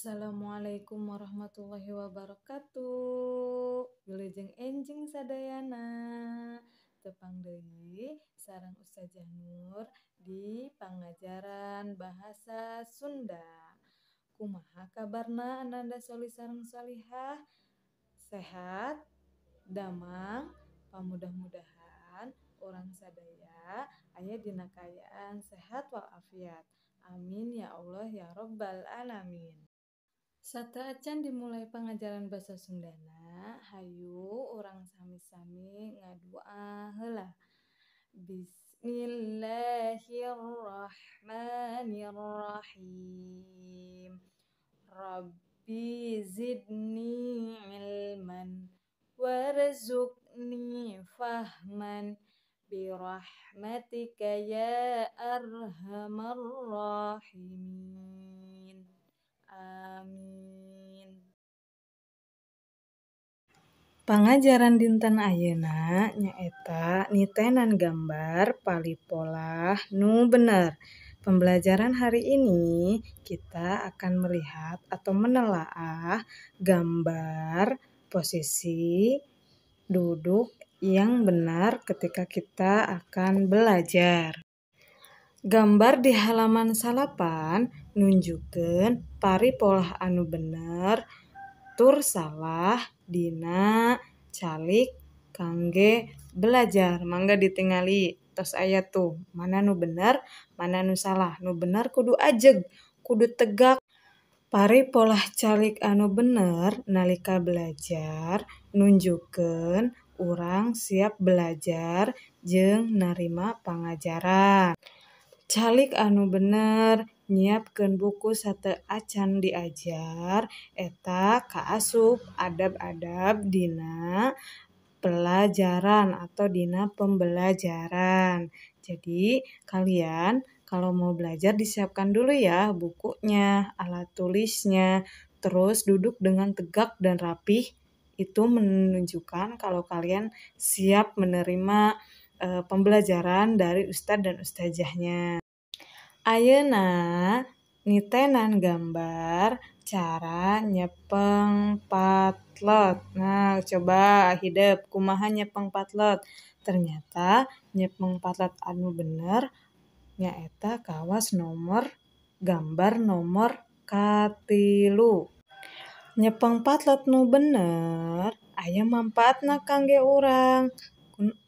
Assalamualaikum warahmatullahi wabarakatuh. Wilujeng enjing sadayana. Tepang deui sareng Ustazah Nur di pangajaran bahasa Sunda. Kumaha kabarna ananda sholih sareng sholihah? Sehat? Damang? Pamudah-mudahan urang sadaya aya dina kaayaan sehat walafiat. Amin ya Allah ya Rabbal alamin. Sateuacan dimulai pangajaran basa Sundana, hayu urang sami-sami ngadua heula. Bismillahirrahmanirrahim. Rabbi zidni ilman warzuqni fahman birahmatika ya arhamar rahimin. Amin. Pangajaran dinten ayeuna nyaeta nitenan gambar paripolah nu bener. Pembelajaran hari ini kita akan melihat atau menelaah gambar posisi duduk yang benar ketika kita akan belajar. Gambar di halaman 9 nunjukkeun paripolah anu bener tur salah dina calik kangge belajar. Mangga ditingali tos aya tuh mana nu bener mana nu salah. Nu bener kudu ajeg, kudu tegak. Paripolah calik anu bener nalika belajar nunjukkeun urang siap belajar jeung narima pangajaran. Calik anu bener nyiapkeun buku sateuacan diajar eta kaasup adab-adab dina pelajaran atau dina pembelajaran. Jadi kalian kalau mau belajar disiapkan dulu ya bukunya, alat tulisnya, terus duduk dengan tegak dan rapih. Itu menunjukkan kalau kalian siap menerima pembelajaran dari ustadz dan ustazahnya. Ayeuna nitenan gambar cara nyepeng patlet. Nah, coba hidep kumaha nyepeng patlet. Ternyata nyepeng patlet anu bener nyaeta kawas nomor gambar nomor 3. Nyepeng patlet nu bener aya manfaatna kangge urang.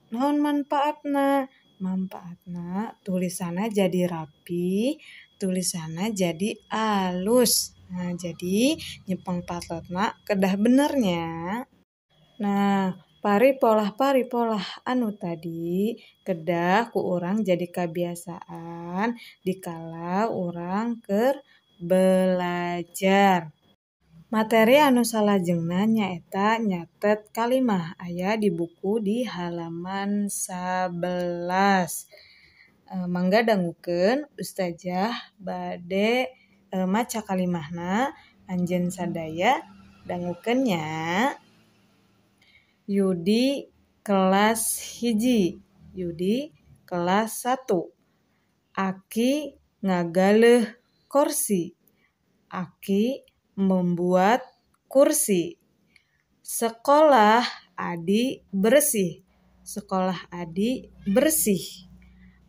Naon manfaatna? Manfaatna tulisanna jadi rapi, tulisanna jadi alus. Nah, jadi nyepeng patletna kedah bener nya. Nah, paripolah-paripolah anu tadi kedah ku urang jadi kabiasaan dikala urang keur belajar. Materi anu salajengna nyaeta nyatet kalimah aya di buku di halaman 11. Mangga dangukeun ustazah bade maca kalimahna, anjeun sadaya dangukeun nya. Yudi kelas 1, Yudi kelas 1. Aki ngagaleuh kursi. Aki membuat kursi. Sekolah Adi bersih. Sekolah Adi bersih.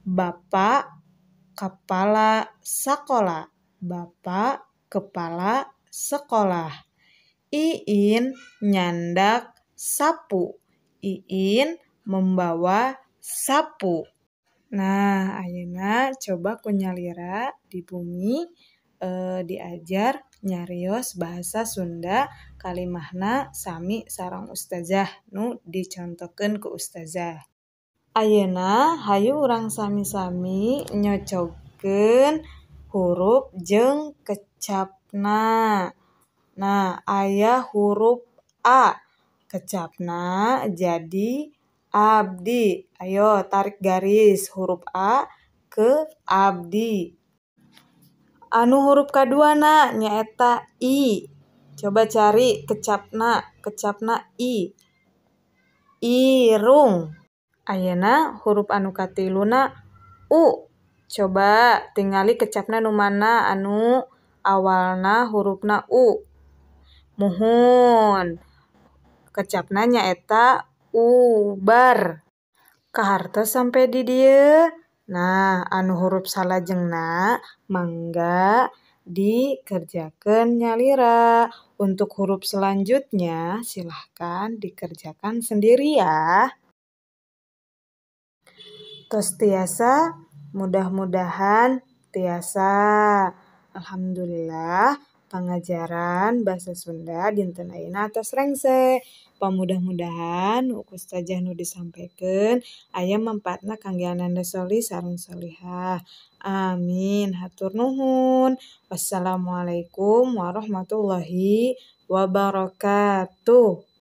Bapak kepala sekolah. Bapak kepala sekolah. Iin nyandak sapu. Iin membawa sapu. Nah, ayeuna coba ku nyalira di bumi diajar nyarios bahasa Sunda kalimahna sami sareng ustazah nu dicontohkeun ku ustazah. Ayeuna hayu urang sami-sami nyocogkeun huruf jeung kecapna. Nah, aya huruf A, kecapna jadi abdi. Ayo tarik garis huruf A ke abdi. Anu huruf kaduana nyaeta I. Coba cari kecapna, kecapna I. Irung. Ayeuna huruf anu katiluna U. Coba tingali kecapna nu mana anu Awalna hurufna U. Muhun. Kecapna nyaeta ubar. Kahartos sampe di dieu? Nah, anu hurup salajengna mangga dikerjakeun nyalira. Untuk huruf selanjutnya silahkan dikerjakan sendiri ya. Tos tiasa? Mudah-mudahan tiasa. Alhamdulillah pangajaran Basa Sunda dinten ayeuna atos rengse. Pamudah-mudahan ku ustazah nu disampaikan aya mangpaatna kangge ananda sholih sareng sholihah. Amin. Hatur nuhun. Wassalamualaikum warahmatullahi wabarakatuh.